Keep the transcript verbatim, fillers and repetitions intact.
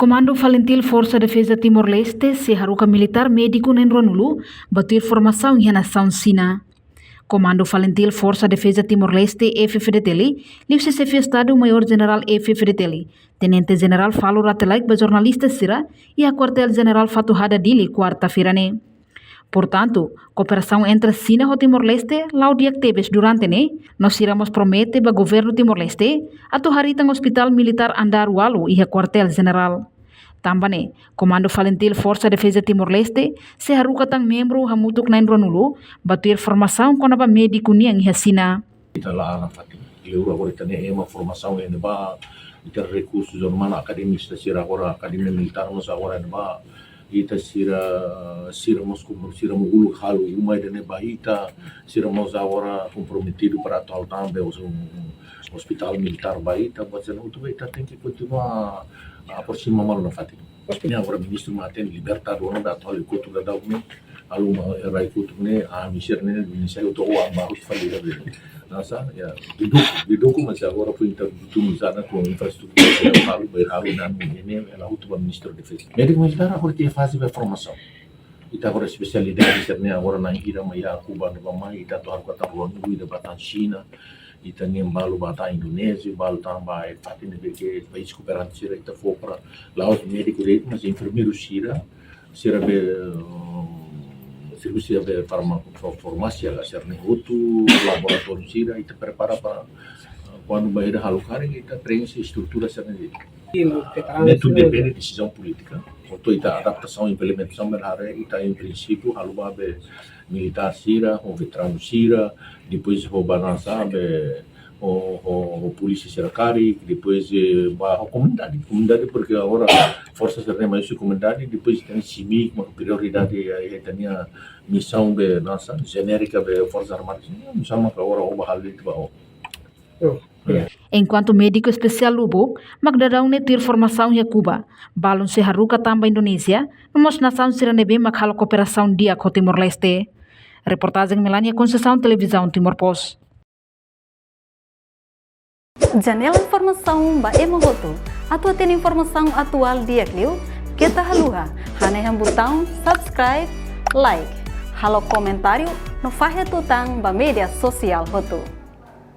Komandu Falintil Forsa Defeza Timor-Leste sei haruka militár médiku na'in ruanulu ba tuir formasaun iha nasaun Xina. Komandu Falintil Forsa Defeza Timor-Leste, F-FDTL, liuhusi Xefe Estadu Maiór Jenerál F-FDTL, Tenente Jenerál Falur Rate Laek ba jornalista sira iha Kuartél Jenerál Fatuhada, Dili, kuarta-feira ne'e. Portantu, kooperasaun entre Xina ho Timor-Leste la'o di'ak tebes durante ne'e, no sira mós promete ba governu Timor-Leste atu harii tan ospitál militár andár ualu iha Kuartél Jenerál. Tanba ne'e, Komandu Falintil Forsa Defeza Timor-Leste sei haruka tan membru hamutuk na'in ruanulu ba tuir formasaun kona-ba médiku nian iha Xina. Ita la ana fatin. Liu agora ita-nia ema formasaun iha ne'ebá, ita rekursu umanu akademista sira agora, akademia militár mós agora iha ne'ebá. Ita sira, sira mós kum-, sira mós uluk halo uma iha ne'ebá ita, sira mós agora komprometidu para atu halo tan be os-, um, ospitál militár ba ita, buat sira-ne'e hotu ita tenke kontinua aproxima malu nafatin. Ne'e agora ministru mak hatene liberta dona da atuál kotuk daudaun ne'e, halo uma rai kotuk ne'e, ah, ami sira-ne'e, ami sira hotu, oh, ami baru fali da be. Nasa, ya, dudu, dudu ku mas agora foin ita butuh misalnya ku infraestrutura sira halo, bainhira halo ne'e, ne'e, ne'e, ela hotu ba Ministru Defeza. Médiku militár agora iha faze ba formasaun. Ita agora espesialidade sira-ne'e agora na'in hira mak iha Kuba ne'ebá mai, ita atu haruka tan ruanulu ida ba tan Xina, ita-nian balu ba tan Indonézia, balu tan ba, eh, fatin ne'ebé ke país kooperante sira ita fó para la'ós médiku de'it, mas enfermeiru sira, sira be, eh, servisu sira be farma-, fa-, farmásia ka sira-ne'e hotu, laboratóriu sira, ita prepara para, eh, kuandu bainhira halo karik, ita preenxe estrutura sira-ne'e. Ne'e tuir depende desizaun polítika. Hotu ita adaptasaun, implementasaun, bele haree, ita em princípio halo ba be militár sira, ho veteranu sira, depois ho balansa be, ho, ho, ho polísia sira karik, depois, eh, ba ho komunidade, komunidade, porque agora forsa sira-ne'e mai husi komunidade, depois ita-nia SMI, mak prioridade, eh, ita-nia misaun be, nasa, jenérika be Forsa Armada, misaun mak agora oba halo ba o. Enkuantu médiku espesiál lubuk mak daudaun ne'e tuir formasaun iha Kuba, balun sei haruka tan ba Indonézia, no mós nasaun sira ne'ebé mak halo kooperasaun di'ak ho Timor-Leste. Reportajen Melania Conceição, Televizaun Timor Post. Janela informasaun ba ema hotu. Atu hatene informasaun atuál di'ak liu, keta haluha hanehan butaun subscribe, like, halo komentáriu, no fahe tutan ba média sosiál hotu.